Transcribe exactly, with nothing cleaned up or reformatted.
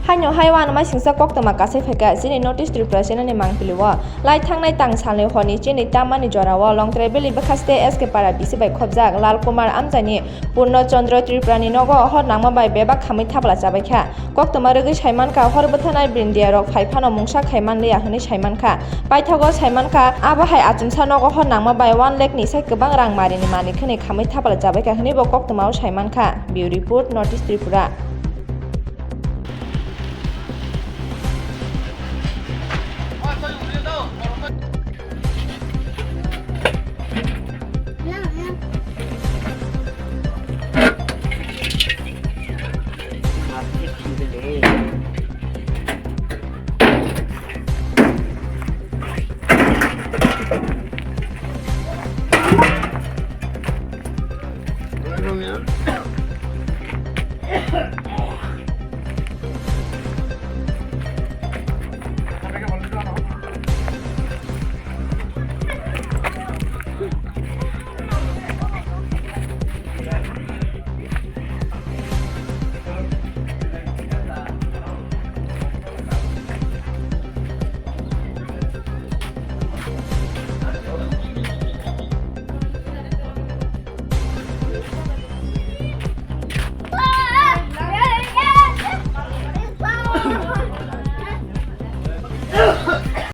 Haino hai uanama singcha koktwma kasai phaikha chini North East Tripura channel ni mangpili o. Lai thangnai tang salni horni chini tammani jora o Longtrai Valley bwkhaste S K Para bisi bai khobjak Lal Kumar amchaini Purno Chandra Tripura ni nogo hor nangma bai bebak khamwi thabla chabaikha. Koktwma rwgwi saimankha, hor bwtharnai brindia rok phai phano mungsa khai manliya hwnwi saimankha. Paithago saimankha, abo hai achomsa nogo hor nangma bai one lakh ni sai kwbang rang marini mani khwnwi khamwi thabla chabaikha hwnwi bo koktwmao saimankha. Bureau Report, North East Tripura.